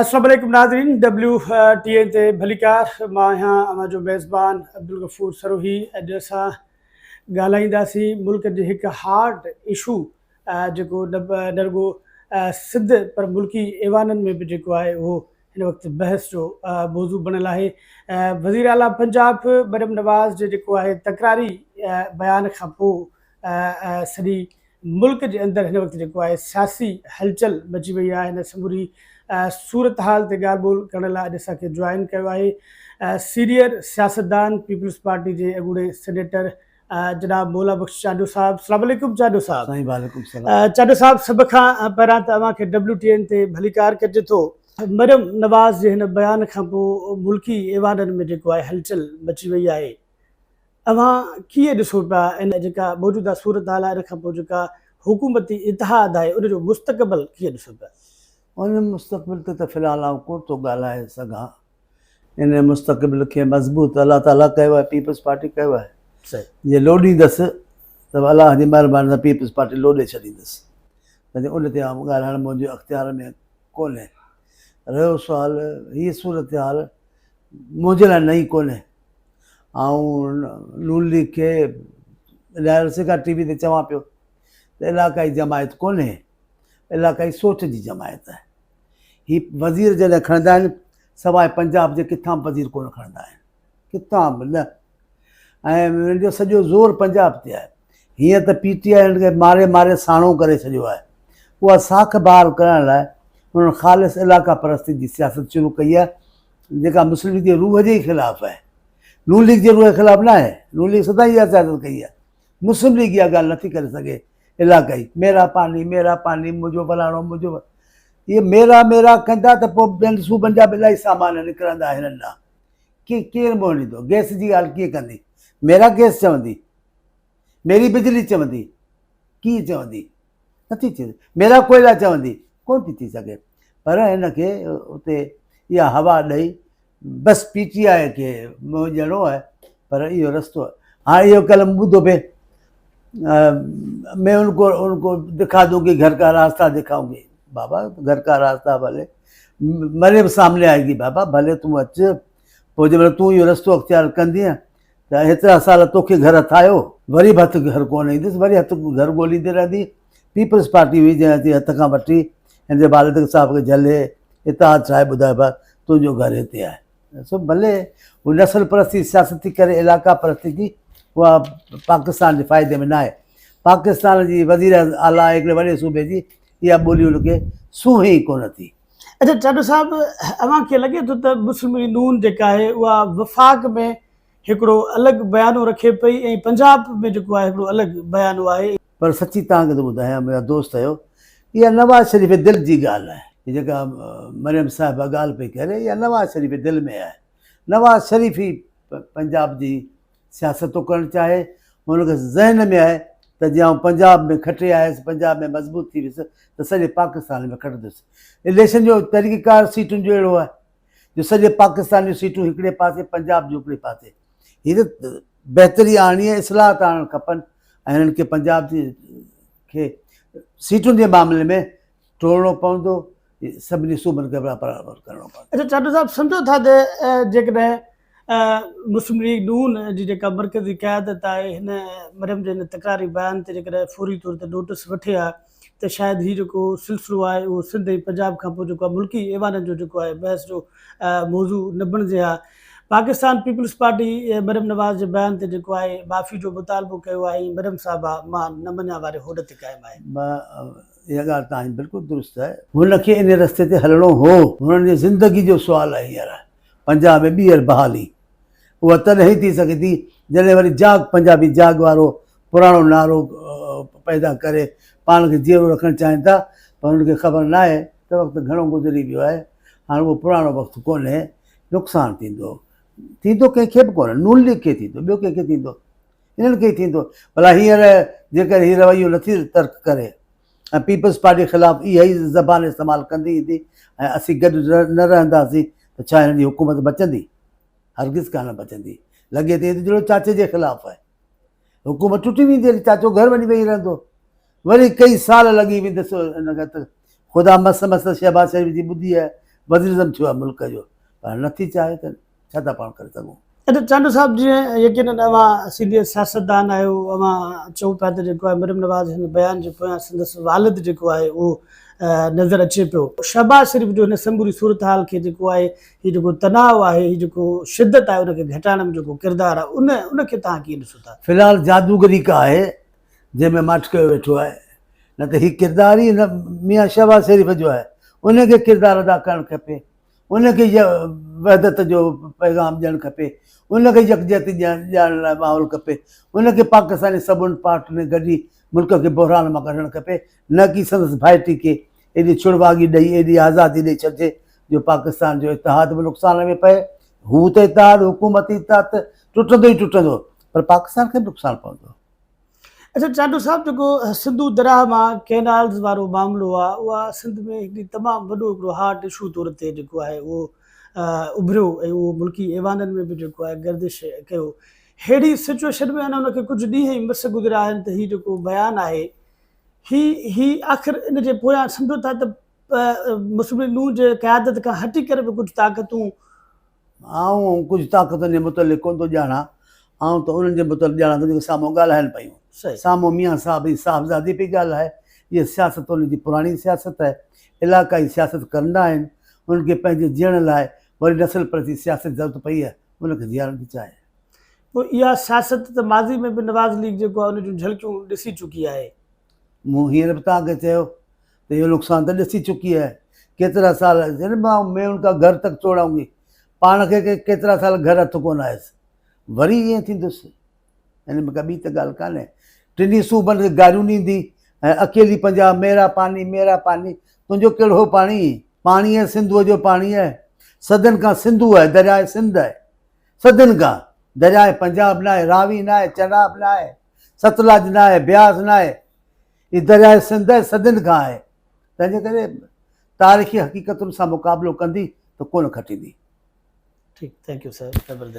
السلام عليڪم ناظرين ڊبليو ٽي اين تي ڀليڪار مان آهيان اوهان جو ميزبان عبدالغفور سروهي اڄ اسان ڳالهائينداسين ملڪ جي هڪ هارڊ اشو جيڪو نه رڳو سنڌ پر ملڪي ايوانن ۾ به جيڪو آهي اهو هن وقت بحث جو موضوع بڻيل آهي وزير اعليٰ پنجاب مريم نواز جي جيڪو آهي تڪراري بيان کان پوء سڄي ملڪ جي اندر هن وقت جيڪو آهي سياسي هلچل مچي وئي آهي هن سموري صورتحال تي ڳالهه ٻولهه ڪرڻ لاء اڄ اسان کي جوائن ڪيو آهي سينيئر سياستدان پيپلز پارٽي جي اڳوڻي سينيٽر جناب مولا بخش چانڊيو صاحب السلام عليڪم چانڊيو صاحب سائين وعليڪم السلام چانڊيو صاحب سڀ کان پهريان ته اوهان کي ڊبليو ٽي اين تي ڀليڪار ڪجي ٿو مريم نواز جي هن بيان کان پوء ملڪي ايوانن ۾ جيڪو آهي هلچل مچي وئي آهي اوهان ڪيئن ڏسو پيا ان جيڪا موجوده صورتحال آهي ان کان پوء جيڪا حڪومتي اتحاد آهي ان جو مستقبل ڪيئن ڏسو پيا؟ ان مستقبل تي ته في الحال آئون ڪونه ٿو ڳالهائي سگهان. ان مستقبل کي مضبوط الله تعاليٰ ڪيو آهي، پيپلز پارٽي ڪيو آهي. جي لوڏيندس ته به الله جي مهرباني سان پيپلز پارٽي لوڏي ڇڏيندس. تنهنجي ان تي آئون ڳالهائڻ منهنجي اختيار ۾ ڪونهي. رهيو سوال هيء صورتحال منهنجي لاء نئين ڪونهي. آئون نون ليگ کي الاهي عرصي کان ٽي وي تي چوان پيو ته علاقائي جماعت ڪونهي، علاقائي سوچ جي جماعت آهي. هي وزير جڏهن کڻندا آهن سواء پنجاب جي ڪٿان به وزير ڪونه کڻندا آهن، ڪٿان به نه. ۽ انهن جو سڄو زور پنجاب تي آهي. هينئر ته پي ٽي آء هنن کي ماري ماري ساڻو ڪري ڇڏيو آهي. اها ساک بحال ڪرڻ لاء انهن خالص علاقا پرستي جي سياست شروع ڪئي آهي. جيڪا مسلم ليگ جي روح جي ئي خلاف آهي. نون ليگ جي روح جي خلاف نه آهي. نون ليگ سدائين اها سياست ڪئي آهي. مسلم ليگ اها ڳالهه نٿي ڪري سگهي. علاقائي ميرا پاني ميرا پاني منهنجو فلاڻو منهنجو اهي ميرا ميرا ڪندا ته پوء ٻين صوبن جا به الاهي سامان نڪرندا هنن ڏانهن. ڪي ڪير منهن ڏيندو؟ گئس جي ڳالهه ڪيئن ڪندي؟ ميرا گئس چوندي؟ ميري بجلي چوندي؟ ڪيئن چوندي؟ نٿي ٿي ميرا ڪوئلا چوندي ڪونه ٿي ٿي سگهي پر هن کي اتي اها هوا ڏئي بس پي ٽي آء کي منهن ڏيڻو آهي پر اهو رستو هاڻي اهو ڪلم ٻڌو پئي مين ان کو ان کو دکا دوں گي گھر کا راستہ دکھاؤں گي بابا گھر کا راستہ بھلے مريم سامنے آئے گي بابا بھلے تون اچ پوء جي مهل تون اهو رستو اختيار ڪندينء ته هيترا سال توکي گهر هٿ آيو، وري به هٿ گهر ڪونه ايندس، وري هٿ گهر ڳوليندي رهندي. پيپلز پارٽي هئي جنهن اچي هٿ کان وٺي هن جي والد صاحب کي جهلي اتحاد ٺاهي ٻڌايو ڀاء تنهنجو گهر هتي آهي. سو ڀلي هو نسل پرستي سياست ٿي ڪري علاقا پرستي ٿي اها پاڪستان جي فائدي ۾ ناهي. پاڪستان جي وزير اعليٰ هڪڙي وڏي صوبي جي اها ٻولي هن کي سونهين ئي ڪونه ٿي. اڇا چانڊيو صاحب اوهان کي لڳي ٿو ته مسلم ليگ نون جيڪا آهي اها وفاق ۾ هڪڙو الڳ بيانو رکي پئي ۽ پنجاب ۾ جيڪو آهي هڪڙو الڳ بيانو آهي. پر سچي توهان کي ٿو ٻڌايان منهنجا دوست آهيو اها نواز شريف جي دل جي ڳالهه آهي. هي جيڪا مريم صاحبه ڳالهه پئي ڪري اها نواز شريف جي دل ۾ آهي. نواز شريف ئي پنجاب جي سياست ٿو ڪرڻ چاهي، هن کي ذهن ۾ آهي ته جي آئون پنجاب ۾ کٽي آيس، پنجاب ۾ مضبوط ٿي ويس ته سڄي پاڪستان ۾ کٽندس. اليڪشن جو طريقيڪار سيٽن جو اهڙو آهي جو سڄي پاڪستان جون سيٽون هڪڙي پاسي پنجاب جون هڪڙي پاسي. هي ته بهتري آڻڻي آهي، اصلاحات آڻڻ کپن ۽ هنن کي پنجاب جي کي سيٽن جي معاملي ۾ ٽوڙڻو پوندو، سڀني صوبن کي برابر ڪرڻو پوندو. اڇا چانڊيو صاحب سمجهو ٿا ته جيڪڏهن مسلم ليگ نون جي جيڪا مرڪزي قيادت آهي هن مريم جي هن تڪراري بيان تي جيڪڏهن فوري طور تي نوٽس وٺي ها ته شايد هي جيڪو سلسلو آهي اهو سنڌ ۽ پنجاب کان پوء جيڪو آهي ملڪي ايوانن جو جيڪو آهي بحث جو موضوع نه بڻجي ها. پاڪستان پيپلز پارٽي مريم نواز جي بيان تي جيڪو آهي معافي جو مطالبو ڪيو آهي ۽ مريم صاحبه مان نه مڃان واري هوڏ تي قائم آهي. اها ڳالهه توهان جي بلڪل درست آهي. هن کي ان رستي تي هلڻو هو. هنن جي زندگي جو سوال آهي هينئر پنجاب ۾ ٻيهر بحالي اها تڏهن ئي ٿي سگهي ٿي جڏهن وري جاڳ پنجابي جاڳ وارو پراڻو نعرو پيدا ڪري پاڻ کي جيئرو رکڻ چاهين ٿا پر هنن کي خبر ناهي ته وقت گهڻو گذري ويو آهي هاڻ اهو پراڻو وقت ڪونهي نقصان ٿيندو ٿيندو ڪنهن کي به ڪونه نون ليگ کي ٿيندو ٻيو ڪنهن کي ٿيندو انهن کي ئي ٿيندو. ڀلا هينئر جيڪڏهن هي رويو نٿي ترڪ ڪري ۽ پيپلز پارٽي خلاف اها ئي زبان استعمال ڪندي ايندي ۽ اسين گڏ نه رهنداسين ته ڇا هنن جي حڪومت بچندي؟ هرگز ڪانه بچندي. لڳي ته ائين ٿو جهڙو چاچي جي خلاف آهي. حڪومت ٽٽي ويندي هلي چاچو گهر وڃي ويهي رهندو. وري ڪئي سال لڳي ويندس ان کي ته خدا مس مس شهباز شريف جي ٻڌي آهي. وزيراعظم ٿيو آهي ملڪ جو پر نٿي چاهي ته ڇا ٿا پاڻ ڪري سگهون. ادا چانڊيو صاحب جيئن يقينن اوهان سينيئر سياستدان آهيو اوهان چئو پيا ته جيڪو آهي مريم نواز هن بيان جي پويان سندس والد جيڪو آهي اهو نظر اچي پيو شهباز شريف جو هن سموري صورتحال کي جيڪو آهي هي جيڪو تناء آهي هي جيڪو شدت آهي ان کي گهٽائڻ ۾ جيڪو ڪردار آهي ان ان کي توهان ڪيئن ڏسو ٿا؟ في الحال جادوگري ڪا آهي جنهن ۾ ماٺ ڪيو ويٺو آهي نه ته هي ڪردار ئي ميان شهباز شريف جو آهي ان کي ڪردار ادا ڪرڻ کپي ان کي وحدت جو پيغام ڏيڻ کپي، ان کي يڪجهتي ڏيارڻ لاء ماحول کپي، ان کي پاڪستاني سڀن پارٽين کي گڏجي ملڪ کي بحران مان ڪڍڻ کپي، نه ڪي سندس ڀائٽي کي ايڏي ڇڙواڳي ڏئي ايڏي آزادي ڏئي ڇڏجي جو پاڪستان جو اتحاد به نقصان ۾ پئي، هو ته اتحاد حڪومتي اتحاد ته ٽٽندو ئي ٽٽندو پر پاڪستان کي به نقصان پوندو. اچا چانڊيو صاحب جيڪو سنڌو درياهه مان ڪينالز وارو معاملو آ اها سنڌ ۾ هڪڙي تمام وڏو هڪڙو هاٽ اشو طور تي جيڪو آهي اهو اڀريو ۽ اهو ملڪي ايوانن ۾ به جيڪو آهي گردش ڪيو ههڙي سچويشن ۾ اڃا ان کي ڪجهه ڏينهن ئي مس گذريا آهن ته هي جيڪو بيان آهي هي هي آخر ان جي پويان سمجهو ٿا ته مسلم ليگ نون جي قيادت کان هٽي ڪري به ڪجهه طاقتون آئون ڪجهه طاقتن جي متعلق ڪونه ٿو ڄاڻان، آئون ته انهن جي متعلق ڄاڻان ٿو جيڪي سامهون ڳالهائن پيون. سامهون ميان صاحب جي صاحبزادي پئي ڳالهائي. اها سياست انهن جي پراڻي سياست آهي. علاقائي سياست ڪندا آهن. انهن کي پنهنجي جيئڻ لاء وري نسل پرستي سياست جي ضرورت پئي آهي. ان کي جيئارڻ ٿي چاهي. پوء اها سياست ته ماضي ۾ به نواز ليگ جيڪو آهي ان جون جهلڪيون ڏسي چڪي آهي. مون هينئر به توهان کي چيو ته اهو نقصان ته ڏسي چڪي آهي. ڪيترا سال جن مان مين ان ڪا گهر تڪ توڙائون گي. پاڻ کي ڪيترا سال گهر هٿ ڪونه آيس. وري ائين ٿيندس. ان ۾ ڪا ٻي ته ڳالهه ڪانهي. ٽنهي صوبن کي گاريون ڏيندي ۽ اڪيلي پنجاب ميرا پاني ميرا پاني تنهنجو ڪهڙو پاڻي؟ پاڻي آهي سنڌوء جو پاڻي آهي. صدين کان سنڌو آهي درياء سنڌ آهي. صدين کان درياء پنجاب ناهي، راوي ناهي، چناب ناهي، ستلج ناهي، بياس ناهي. هي درياء سنڌ آهي صدين کان آهي. تنهنجي ڪري تاريخي حقيقتن سان مقابلو ڪندي ته ڪونه کٽيندي. ٺيڪ thank you سر زبردست.